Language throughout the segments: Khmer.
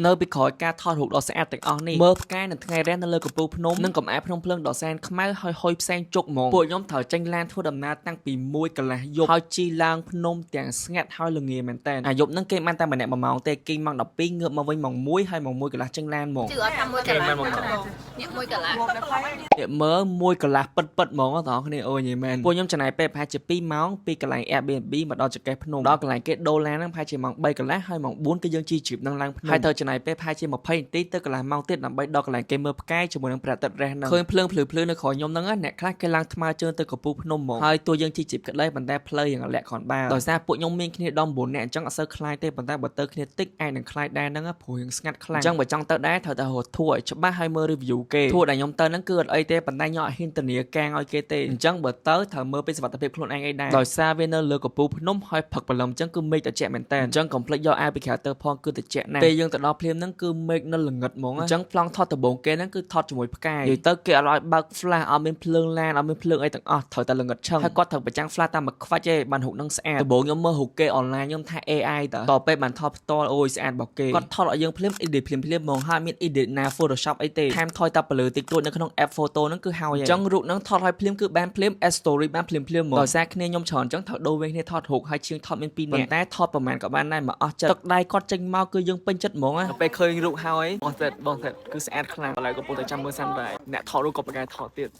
នៅពីក្រោយការថតរូបដ៏ស្អាតទាំងអស់នេះមើលផ្កាយនៅថ្ងៃរះនៅលើកំពូលភ្នំនិងកំអែភ្នំភ្លើងដ៏សែនខ្មៅហើយហុយផ្សែងជក់ហ្មងពួកខ្ញុំត្រូវចេញឡានធ្វើដំណើរតាំងពី1កន្លះយប់ហើយជិះឡើងភ្នំទាំងស្ងាត់ហើយល្ងាមែនតើអាយប់ហ្នឹងគេបានតែម្នាក់1ម៉ោងទេគេម៉ោង12ងើបមកវិញម៉ោង1ហើយម៉ោង1កន្លះចេញឡានហ្មង ជឿអត់ថាមួយកន្លះនេះមួយកន្លះ នេះមើលមួយកន្លះពិតពិតហ្មងបងប្អូនគ្នាអូយយមែនពួកខ្ញុំចំណាយពេលប្រហែលជា2ម៉ោងពីកន្លែង Airbnb មកដល់ចង្កេះភ្នំដល់កន្លែងគេដូរឡានហ្នឹងប្រហែលជាម៉ោង3កន្លះហើយម៉ោង4គឺយើងជិះជីបនឹងឡើងភ្នំហើយត្រូវចំណាយពេលប្រហែលជា20នាទីទៅកន្លះម៉ោងទៀតដើម្បីដល់កន្លែងគេមើលផ្កាយជាមួយនឹងព្រះអាទិត្យរះហ្នឹងឃើញភ្លើងភ្លឺភ្លឺនៅក្រោយខ្ញុំហ្នឹងណាអ្នកខ្លះគេឡើងថ្មើរជើងទៅកំពូលភ្នំហ្មងហើយទោះយើងជិះជីបក្តីប៉ុន្តែផ្លូវយ៉ាងលាក់គ្រាន់បើដោយសារពួកខ្ញុំមានគ្នាដល់9នាក់អញ្ចឹងអត់សូវខ្លាចទេប៉ុន្តែបើទៅគ្នាតិចអាចនឹងខ្លាចដែរហ្នឹងព្រោះយើងស្ងាត់ខ្លាំងអញ្ចឹងបើចង់ទៅដែរត្រូវតែរត់ tour ឲ្យច្បាស់ហើយមើល review គេ tour ដែលខ្ញុំទៅហ្នឹងគឺអត់អីទេប៉ុន្តែខ្ញុំអត់ហ៊ានធានាកាងឲ្យគេទេអញ្ចឹងបើទៅត្រូវមើលពីសុវត្ថិភាពខ្លួនឯងអីដែរដោយសារវានៅលើកំពូលភ្នំហើយផឹកព្រលឹមអញ្ចឹងគឺមេឃត្រជាក់មែនតើអញ្ចឹងកុំភ្លេចយកអាវពីក្រៅទៅផងគឺត្រជាក់ណាស់ពេលយើងទៅដល់ភ្លាមហ្នឹងគឺមេឃនៅល្ងិតហ្មងអញ្ចឹងប្លង់ថតដំបូងគេហ្នឹងគឺថតជាមួយផ្កាយនិយាយទៅគេអត់ឲ្យបើក flash អត់មានភ្លើងឡានអត់មានភ្លើងអីទាំងអស់ត្រូវតែល្ងិតឆឹងហើយគាត់ត្រូវបញ្ចាំង flash តាមមួយខ្វាច់ឯងបានរូបហ្នឹងស្អាតដំបូងខ្ញុំមើលរូបគេ online ខ្ញុំថា AI តើតពេលបានថតផ្ទាល់អូយស្អាតរបស់គេគាត់ថតឲ្យយើងភ្លាម edit ភ្លាមភ្លាមហ្មងហើយមាន edit ណា Photoshop អីទេថែមថយតែពលឺតិចតួចនៅក្នុង app photo ហ្នឹងគឺហើយអញ្ចឹងរូបហ្នឹងថតឲ្យភ្លាមគឺបានភ្លាម add story បានភ្លាមភ្លាមហ្មងដោយសារគ្នាខ្ញុំច្រើនអញ្ចឹងត្រូវដូរវេនគ្នាថតរូបហើយជាងថតមាន2នាក់ប៉ុន្តែថតប្រហែលក៏បានដែរមកអស់ចិត្តទឹកដៃគាត់ចេញមកគឺយើងពេញចិត្តហ្មងណាពេលឃើញរូបហើយបងសិតបងសិតគឺស្អាតខ្លាំងឥឡូវកំពុងតែចាំមើល sunrise អ្នកថតរូបក៏ប្រកែថតទៀត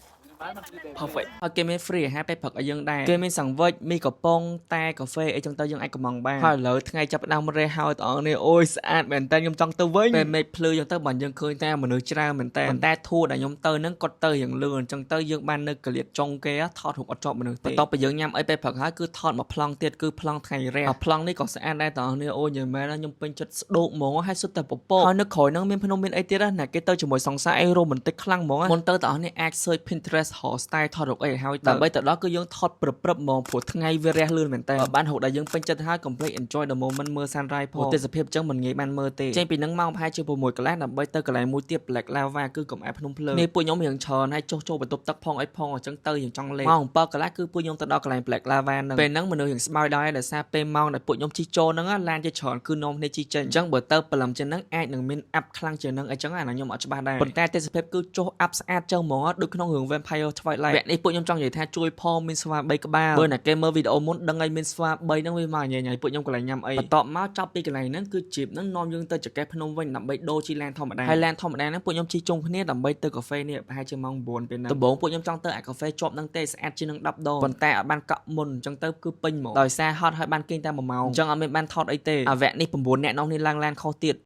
perfect ហើយគេមាន free អាហារពេលព្រឹកឲ្យយើងដែរគេមានសង្វិចមីកំប៉ុងតែកាហ្វេអីចឹងទៅយើងអាចកំងបានហើយឥឡូវថ្ងៃចាប់ផ្ដើមរះហើយបងប្អូននេះអូយស្អាតមែនតើខ្ញុំចង់ទៅវិញពេលមេឃភ្លឺចឹងទៅបើយើងឃើញតែមនុស្សច្រើនមែនតើប៉ុន្តែ tour ដែលខ្ញុំទៅហ្នឹងគាត់ទៅយ៉ាងលឿនអញ្ចឹងទៅយើងបាននៅកលៀតចុងគេថតរូបអត់ជាប់មនុស្សទេបន្ទាប់ពីយើងញ៉ាំអីពេលព្រឹកហើយគឺថតមួយប្លង់ទៀតគឺប្លង់ថ្ងៃរះប្លង់នេះក៏ស្អាតដែរបងប្អូននេះអូយមែនខ្ញុំពេញចិត្តស្ដោកហ្មងហើយសុទ្ធតែពពកហើយនៅក្រោយហ្នឹងមានភ្នំមានអីទៀតណាគេទៅជាមួយសង្សារអីរ៉ូមែនទិកខ្លាំងហ្មងមុនទៅបងប្អូននេះអាច search Pinterest រក style ថតរូបអីឲ្យហើយដើម្បីទៅដល់គឺយើងថតព្រឹបព្រឹបហ្មងព្រោះថ្ងៃវារះលឿនមែនតើបានរូបដែលយើងពេញចិត្តហើយកុំភ្លេច enjoy the moment មើល sunrise ផងទេសភាពចឹងមិនងាយបានមើលទេចេញពីហ្នឹងម៉ោងប្រហែលជា6កន្លះដើម្បីទៅកន្លែងមួយទៀត Black Lava គឺកំអែភ្នំភ្លើងនេះពួកខ្ញុំរៀងច្រើនហើយចុះចូលបន្ទប់ទឹកផងអីផងអញ្ចឹងទៅយើងចង់លេងម៉ោង7កន្លះគឺពួកខ្ញុំទៅដល់កន្លែង Black Lava ហ្នឹងពេលហ្នឹងមនុស្សរៀងស្បោយដែរដោយសារពេលម៉ោងដែលពួកខ្ញុំជិះចូលហ្នឹងឡានជាច្រើនគឺនាំគ្នាជិះចេញអញ្ចឹងបើទៅព្រលឹមជាងហ្នឹងអាចនឹងមានអាប់ខ្លាំងជាងហ្នឹងអីចឹងអាហ្នឹងខ្ញុំអត់ច្បាស់ដែរប៉ុន្តែទេសភាពគឺចុះអាប់ស្អាតចឹងហ្មងដូចក្នុងរឿង Vampire Twilight វគ្គនេះពួកខ្ញុំចង់និយាយថាជួយផងមានស្វា3ក្បាលបើណាគេមើលវីដេអូមុនដឹងហើយមានស្វា3ហ្នឹងវាមកញ៉ៃញ៉ៃពួកខ្ញុំកន្លែងញ៉ាំអីបន្ទាប់មកចប់ពីកន្លែងហ្នឹងគឺជីបហ្នឹងនាំយើងទៅចង្កេះភ្នំវិញដើម្បីដូរជិះឡានធម្មតាហើយឡានធម្មតាហ្នឹងពួកខ្ញុំជិះជុំគ្នាដើម្បីទៅកាហ្វេនេះប្រហែលជាម៉ោង9ពេលហ្នឹងដំបូងពួកខ្ញុំចង់ទៅអាកាហ្វេជាប់ហ្នឹងទេស្អាតជាងនឹង10ដងប៉ុន្តែអត់បានកក់មុនអញ្ចឹងទៅគឺពេញហ្មងដោយសារហត់ហើយបានគេងតែ1ម៉ោងអញ្ចឹងអត់មានបានថតអីទេអាវគ្គនេះ9នាក់នោះនេះឡើងឡានខុសទៀត។